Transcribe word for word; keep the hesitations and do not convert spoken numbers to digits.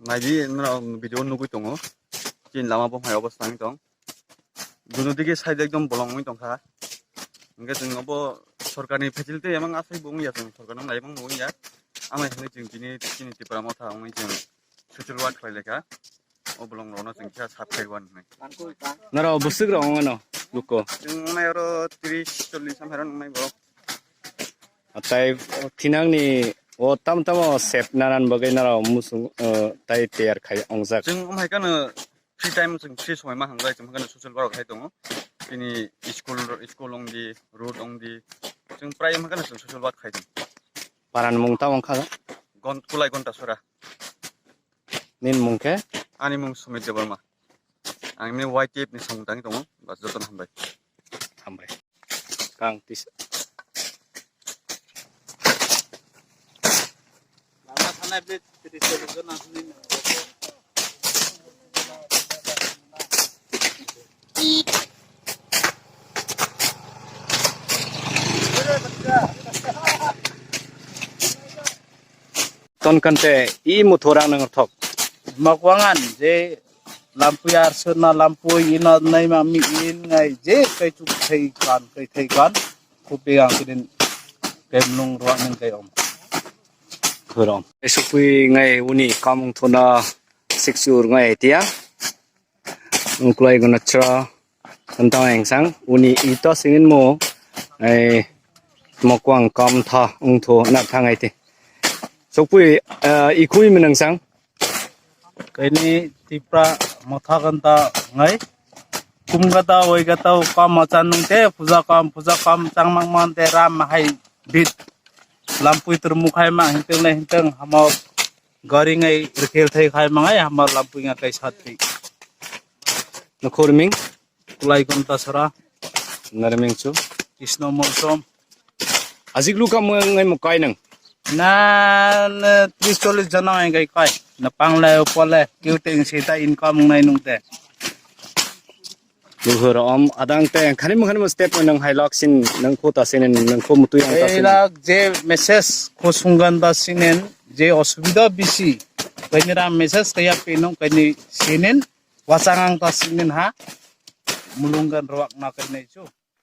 Naidi norok video nugwi tongo. Chini lama bo hai obostha wngwi tong. Duno digi side ekdom bolong wngwi tongkha. Hwnkhe chwng obo sorkarni facility emang asai bo wngya, chwng sorkarno naimang bo wngya. Amai hwnwi chwng tini chini Tipra Motha wngwi chwng social work khlai laikha. O bolong rokno chwng kisa sap khai wan hwnwi. Norok bwswk rok wngmano luko? Chwng wngnai oro tris chollis amhairok wngnai borok. Tei thinangni o tamo tamo sep nanan bagwi norok musung, eh, tei tiyar khai ongjak. Chwng wngmai kheno free time chwng free somoi ma hwnglai chwng haino social work khai tongo. Tini school, school wngdi, road wngdi, chwng prai wngmai kheno chwng social work khai tongo. Paran mung tamo wngkha? Gon-, Kulai Gonta Sora. Nini mung khe? Ani mung Sumit Debbarma. Ang nini Y T F ni samung tangwi tongo. Bas, jotono hambai. Hambai. Kang tisa. Ton kante i muthurang nang thok. Makwangan je lampui arsuna lampui ino naima mi in ngai je kai chuk thai kan kai thai kan. Kupi ang kidin kai mlung ruak ning kai om. Khurong. Esupui ngai uni kamung thuna siksur ngai tia. Ungkulai guna chra. Tantang engsang uni ito singin mo ai mokwang kam tha ungtho na thangai te. Sokpui, eh, ikhui menang sang. Kaini Tipra Motha Ganta ngai. Kum gata oi gata kam machan nung te puja kam puja kam chang mang man te ram hai bit. Lampui tur mukhai ma hinteng le hinteng hamo gari ngai rkhel thai khai mangai hamo lampui ngai kai sat pi. Nokhor ming? Kulai Gonta Sora. Narming chu. Krishna Molsom. Ajik luka mo ngai mo kai nang. Na, na tris chollis jona ngai kai kai. Na pangle pole kiu teng sita income ngai nung te. Luhur om adang te khani mo khani mo step nang hai lok sin nang kho ta sin nang kho mutu yang ta Ei sin. Lak je message kho sungan da sinen je osubida bisi. Kaini ram message kaya pe nung kaini sinen. Wachang ang ta sinin ha. Mulunggan ruak na kai nai chu.